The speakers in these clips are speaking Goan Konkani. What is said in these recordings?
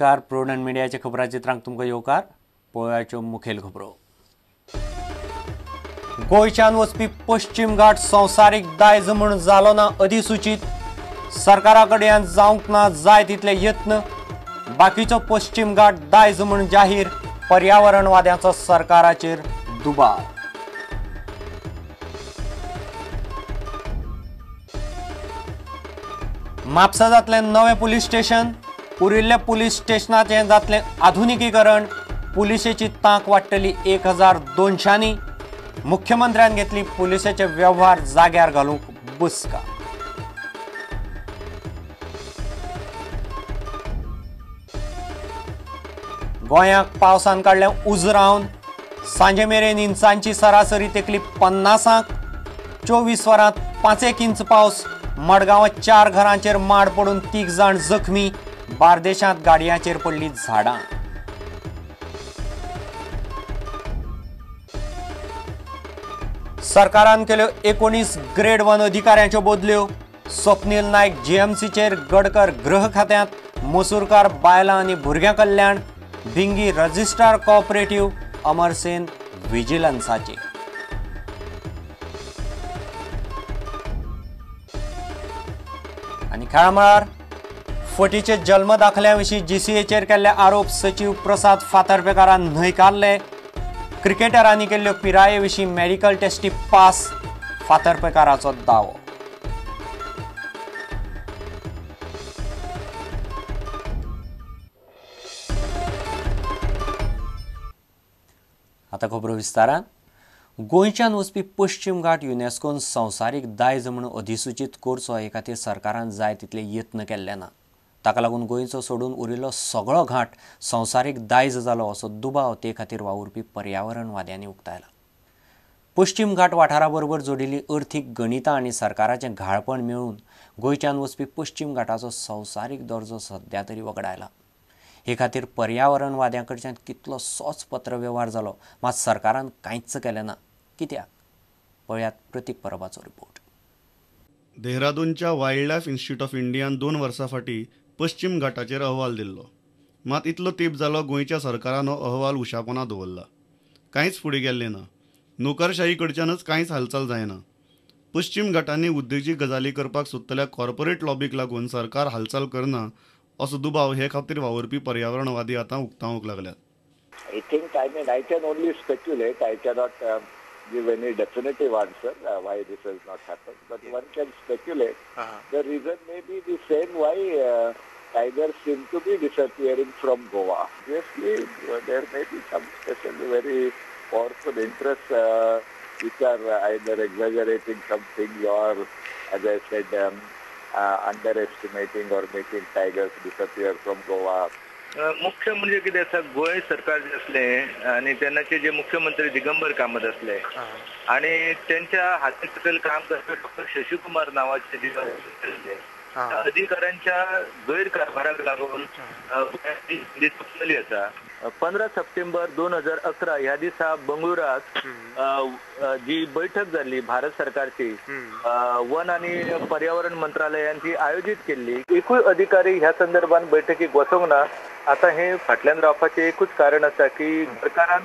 नमस्कार, प्रुडंट मिडियाच्या खबराचित्रांक तुमकां येवकार. पळोवयाच्यो मुखेल खबरो. गोंयच्यान वचपी पश्चिम घाट संवसारीक दायज म्हूण जालो ना अधिसूचीत. सरकारा कडल्यान जावंक ना जाय तितले यत्न. बाकीचो पश्चिम घाट दायज म्हूण जाहीर. पर्यावरणवाद्यांचो सरकाराचेर दुबाव. म्हापसा जातलें नवें पुलीस स्टेशन. उरिल्ल्या पुलीस स्टेशनाचें जातलें आधुनिकीकरण. पुलिशेची तांक वाडटली 1200. मुख्यमंत्र्यान घेतली पुलिशेचे वेव्हार जाग्यार घालूंक बसका. गोंयाक पावसान काडलें उजरावन. सांजे मेरेन इंचांची सरासरी तेकली 50. 24 वरांत 5 इंच पावस. मडगांवांत 4 घरांचेर माड पडून 3 जाण जखमी. बार्देशांत गाडयांचेर पडली झाडां. सरकारान केल्यो 19 ग्रेड 1 अधिकाऱ्यांच्यो बदल्यो. स्वप्नील नायक जीएमसीचेर, गडकर गृह खात्यांत, मसूरकार बायलां आनी भुरग्यां कल्याण, भिंगी रजिस्ट्रार कॉपरेटिव्ह, अमरसेन विजिलन्साचेर. आनी खेळा मळार फटीचे जल्म दाखल्या विशीं जीसीएचेर केल्ले आरोप सचीव प्रसाद फातर्पेकारान न्हयकारले. क्रिकेटरांनी केल्ल्यो पिराये विशीं मेडिकल टेस्टी पास, फातर्पेकाराचो दावो. आतां खबरो विस्तारान. गोंयच्यान वचपी पश्चिम घाट युनेस्कोन संवसारीक दायज म्हूण अधिसूचीत करचो हे खातीर सरकारान जाय तितले यत्न केल्ले ना. ताका लागून गोंयचो सोडून उरिल्लो सगळो घाट संवसारीक दायज जालो असो दुबाव ते खातीर वावुरपी पर्यावरणवाद्यांनी उक्तायला. पश्चिम घाट वाठारा बरोबर जोडिल्ली अर्थीक गणितां आनी सरकाराचें घाळपण मेळून गोंयच्यान वचपी पश्चिम घाटाचो संवसारीक दर्जो सद्या तरी वगडायला. हे खातीर पर्यावरणवाद्यां कडच्यान कितलोसोच पत्रवेव्हार जालो, मात सरकारान कांयच केलें ना. कित्याक? पळयात प्रतीक परबाचो रिपोर्ट. देहरादूनच्या वायल्ड लायफ इन्स्टिट्यूट ऑफ इंडियान 2 वर्सां फाटीं पश्चिम घाटाचेर अहवाल दिल्लो. मात इतलो तेंप जालो गोंयच्या सरकारान हो अहवाल उशापना दवरला. कांयच फुडें गेल्लें ना. नोकरशाही कडच्यानच कांयच हालचाल जायना. पश्चिम घाटांनी उद्देगीक गजाली करपाक सोदतल्या कॉर्पोरेट लॉबीक लागून सरकार हालचाल करना असो दुबाव हे खातीर वावुरपी पर्यावरणवादी आतां उक्तावंक लागल्यात. I think, I mean, I can only speculate. I cannot give any definitive answer why this has not happened, but one can speculate. The reason may be the same why tigers seem to be disappearing from Goa. Obviously, there may be some special, very powerful interests which are either exaggerating something or, as I said, underestimating or making tigers disappear from Goa. मुख्य म्हणजे कितें आसा, गोंय सरकार जे आसलें आनी तेन्नाचे जे मुख्यमंत्री दिगंबर कामत आसले आनी तेंच्या हाती सकयल काम करपी डॉक्टर शशिकुमार नांवाचे जे आसले, अधिकाऱ्यांच्या गैरकारभाराक लागून चुकलेली आसा. 15 सप्टेंबर 2011 ह्या दिसा बंगळुराक जी बैठक जाल्ली भारत सरकारची, वन आनी पर्यावरण मंत्रालयान ती आयोजीत केल्ली. एकूय अधिकारी ह्या संदर्भात बैठकीक वचोंक ना. आतां हे फाटल्यान रावपाचें एकूच कारण आसा की सरकारान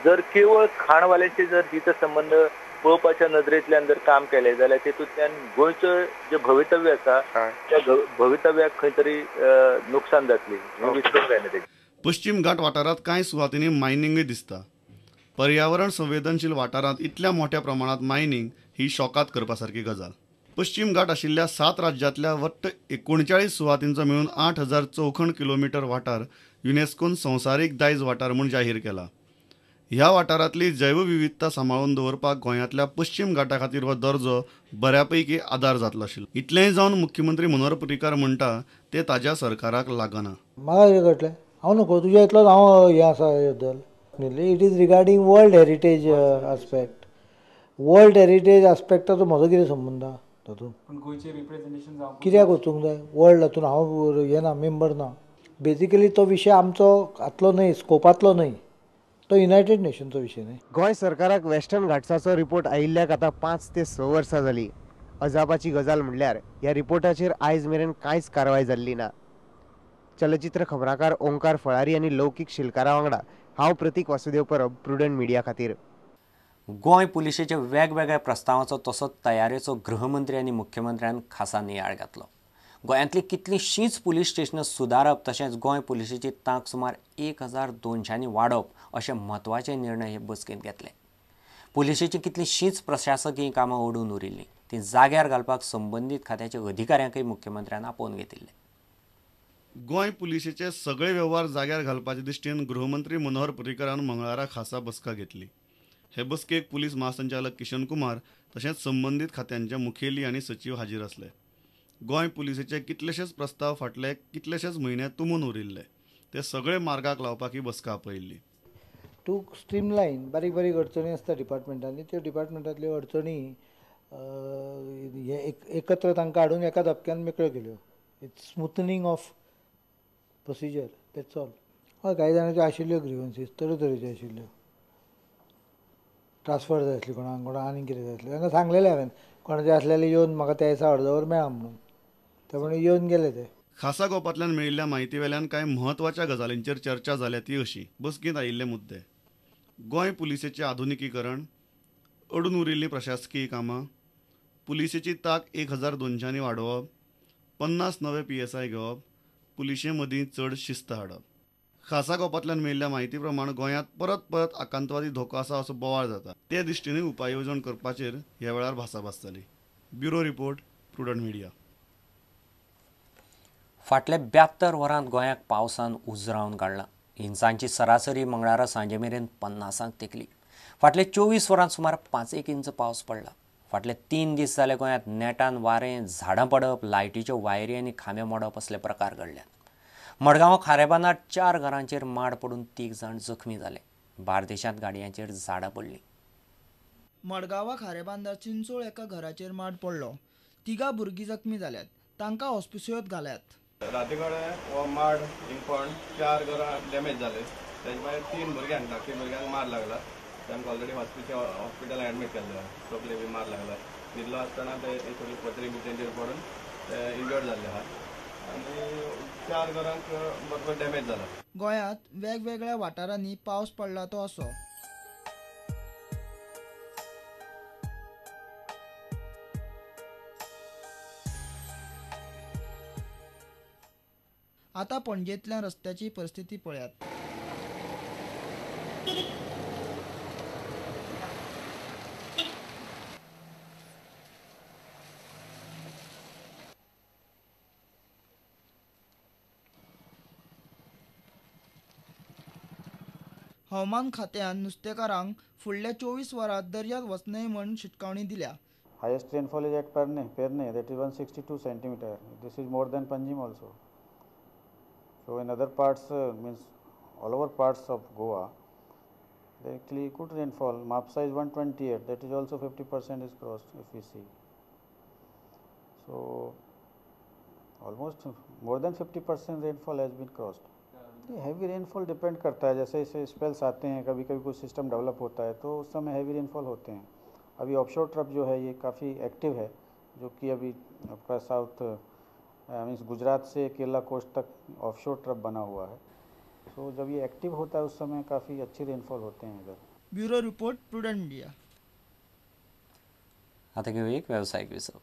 जर केवळ खाणवाल्यांचे जर हित संबंद पळोवपाच्या नदरेंतल्यान जर काम केलें जाल्यार तेतूंतल्यान गोंयचें जें भवितव्य आसा त्या भवितव्याक खंय तरी नुकसान जातली हें विसरूंक जायना. तेजें पश्चिम घाट वाठारांत कांय सुवातींनी मायनिंगूय दिसता. पर्यावरण संवेदनशील वाठारांत इतल्या मोठ्या प्रमाणांत मायनिंग ही शॉकात करपा सारकी गजाल. पश्चिम घाट आशिल्ल्या 7 राज्यांतल्या वट्ट 39 सुवातींचो मेळून 8000 चौखण किलोमिटर वाठार युनेस्कोन संवसारीक दायज वाठार म्हूण जाहीर केला. ह्या वाठारांतली जैवविविधता सांबाळून दवरपाक गोंयांतल्या पश्चिम घाटा खातीर हो दर्जो बऱ्यापैकी आदार जातलो आशिल्लो. इतलेंय जावन मुख्यमंत्री मनोहर पर्रीकार म्हणटा ते ताज्या सरकाराक लागना. म्हाका कितें कळटलें, हांव नको तुज्या इतलोच हांव हें आसा बद्दल. It is regarding world heritage aspect. World heritage आस्पेक्टाचो म्हजो कितें संबंद तातूंत? कित्याक वचूंक जाय वर्ल्ड हातून? हांव हें ना, मेंबर ना. बेजिकली तो विशय आमचो हातलो न्हय, स्कोपांतलो न्हय, तो युनायटेड नेशनचो विशय न्हय. गोंय सरकाराक वेस्टर्न घाट्साचो रिपोर्ट आयिल्ल्याक आतां 5 ते 6 वर्सां जालीं. अजापाची गजाल म्हणल्यार ह्या रिपोर्टाचेर आयज मेरेन कांयच कारवाय जाल्ली ना. चलचित्र खबराकार ओंकार फळारी आनी लौकीक शिलकारा वांगडा हांव प्रतीक वासुदेव परब, प्रुडंट मिडिया खातीर. गोंय पुलिशेच्या वेगवेगळ्या प्रस्तावांचो तसोच तयारेचो गृहमंत्री आनी मुख्यमंत्र्यान खासा नियाळ घातलो. गोंयांतली कितलींशींच पुलीस स्टेशनां सुदारप तशेंच गोंय पुलिशेची तांक सुमार 1200 वाडोवप अशे म्हत्वाचे निर्णय हे बसकेंत घेतले. पुलिशेचीं कितलींशींच प्रशासकीय कामां ओडून उरिल्लीं तीं जाग्यार घालपाक संबंदीत खात्याच्या अधिकाऱ्यांकय मुख्यमंत्र्यान आपोवन घेतिल्ले. गोंय पुलिशेचे सगळे वेव्हार जाग्यार घालपाचे दृश्टीन गृहमंत्री मनोहर पर्रीकरान मंगळारा खासा बसका घेतली. हे बसकेक पुलीस महासंचालक किशन कुमार तशेंच संबंदीत खात्यांचे मुखेली आनी सचीव हाजीर आसले. गोंय पुलिसेचे कितलेशेच प्रस्ताव फाटले कितलेशेच म्हयने तुंबून उरिल्ले ते सगळे मार्गाक लावपाक ही बसका आपयिल्ली. टू स्ट्रीमलायन बारीक बारीक अडचणी आसता डिपार्टमेंटांनी, त्यो डिपार्टमेंटांतल्यो अडचणी हे एकत्र तांकां हाडून एका धपक्यान मेकळ्यो केल्यो. It's smoothening of procedure, that's all. हय, कांय जाणांच्यो आशिल्ल्यो ग्रिवन्सीस तरेतरेच्यो आशिल्ल्यो, ट्रान्सफर जाय आसली कोणाक, कोणाक आनीक कितें जाय आसलें. तांकां सांगलेलें हांवें कोणाचें आसलेलें येवन म्हाका त्या दिसा अर्दवर मेळा म्हणून, त्या प्रमाणे येवन गेले ते. खासा गोपांतल्यान मेळिल्ल्या म्हायती वेल्यान कांय म्हत्वाच्या गजालींचेर चर्चा जाल्या ती अशी. बसकेंत आयिल्ले मुद्दे: गोंय पुलिसेचें आधुनिकीकरण, अडून उरिल्लीं प्रशासकीय कामां, पुलिसेची तांक 1200 वाडोवप, 50 नवे PSI घेवप, पुलिशे मदीं चड शिस्त हाडप. खासा गोपांतल्यान मेळिल्ल्या म्हायती प्रमाण गोंयांत परत परत आकांतवादी धोको आसा असो बोवाळ जाता, ते दृश्टीनूय उपाय येवजण करपाचेर ह्या वेळार भासाभास जाली. Bureau report, Prudent Media. फाटल्या 72 वरांत गोंयाक पावसान उजरावन काडलां. इंचांची सरासरी मंगळारा सांजे मेरेन 50 तेंकली. फाटल्या 24 वरांत सुमार 5-1 इंच पावस पडला. फाटले 3 दीस जाले गोंयांत नेटान वारें, झाडां पडप, लायटीच्यो वायरी आनी खांबे मोडप असले प्रकार घडल्यात. मडगांव खारेबांदार 4 घरांचेर माड पडून 3 जाण जखमी जाले. बार्देशांत गाडयांचेर झाडां पडलीं. मडगांवा खारेबांदार चिंचोळ एका घराचेर माड पडलो. 3 भुरगीं जखमी जाल्यात, तांकां हॉस्पिटलांत घाल्यात. राती कडेन हो माड इंपण 4 घरां डॅमेज जाले. तेजे मागीर 3 भुरग्यांक, धाकटी भुरग्यांक मार लागला. तांकां ऑलरेडी हॉस्पिटलान एडमीट केल्ले. तकले बी मार लागला. न्हिदलो आसतना ते सगळी पत्री बी तेंचेर पडून ते इंजर्ड जाल्ले आहा आनी 4 घरांक बरोबर डॅमेज जाला. गोंयांत वेगवेगळ्या वाठारांनी पावस पडला तो असो. आतां पणजेंतल्या रस्त्याची परिस्थिती पळयात. हवामान खात्यान नुस्तेकारांक फुडल्या 24 वरांत दर्यांत वचनय म्हूण शिटकावणी दिल्या. Highest rainfall is at Pernem, that is 162 centimeter. This is more than Panjim also. So in other parts, means all over parts of Goa, there actually good rainfall. Mapsa is 128, that is also 50% is crossed if we see. So almost more than 50% rainfall has been crossed. Heavy rainfall depend करता है, जैसे जैसे स्पेल्स आते हैं, कभी कभी कुछ सिस्टम डेवलप होता है तो उस समय हैवी रेनफॉल होते हैं. अभी ऑफशोर ट्रप जो है ये काफ़ी एक्टिव है, जो कि अभी आपका साउथ मीन्स गुजरात से केरला कोस्ट तक ऑफशोर ट्रप बना हुआ है. सो जब ये एक्टिव होता है उस समय काफ़ी अच्छी रेनफॉल होते हैं इधर. Bureau report, Prudent Media. आता घेऊया एक व्यावसायिक विसव.